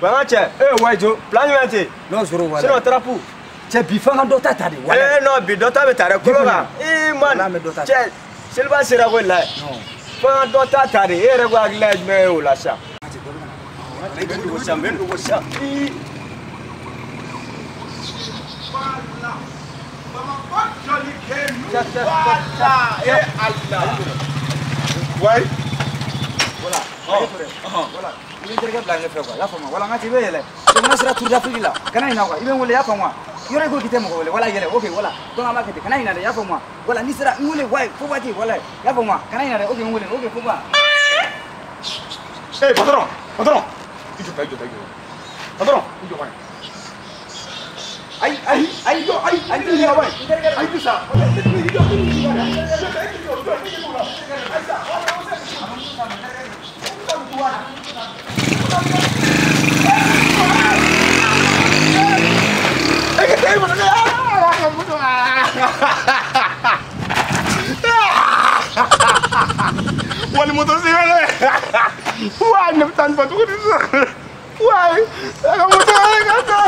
Banga cɛ, eh ouais Jo, plan jumɛn ten? Non Zoro wala. Sinon trapu. Cɛ bi f'an ka dɔ ta ta de wala. Eh non bi dɔ ta bɛ ta dɛ kolo kan. Eh man. Wala an bɛ dɔ ta. Cɛ seliba sera ko la. Non. F'an ka dɔ ta ta de. E yɛrɛ ko hakilina ye jumɛn ye o la sisan? N bɛ dogo sisan, n bɛ dogo sisan. Ii. Ouais. Voilà. Voilà. I bɛ n terikɛ bila ɲɛfɛ quoi, i y'a faamu wala n ka cɛ i bɛ yɛlɛ. Donc n'a sera Tour d'Afrique la, kana ɲinɛ quoi, i bɛ n wele i y'a faamu wa? Yɔrɔ i ko k'i tɛ mɔgɔ wele, wala yɛlɛ, ok voilà. Donc an b'a kɛ ten, kana ɲinɛ dɛ, i y'a faamu wa? Voilà n'i sera n wele wayi fo waati wala i y'a faamu wa? Kana ɲinɛ dɛ, ok n wele, ok fo ba. Eh patron, patron. I jɔ ta, i jɔ ta, i jɔ. Patron, i jɔ bani. Ayi, ayi, ayi, jɔ, ayi, ayi, i jɔ bani. Ayi, i sa. I jɔ, i jɔ, i jɔ, i jɔ, i jɔ, ayi sa. Wali moto sigale. Wai, ne bɛ taa nin fɔ cogo di sisan? Wai, a ka moto ka taa.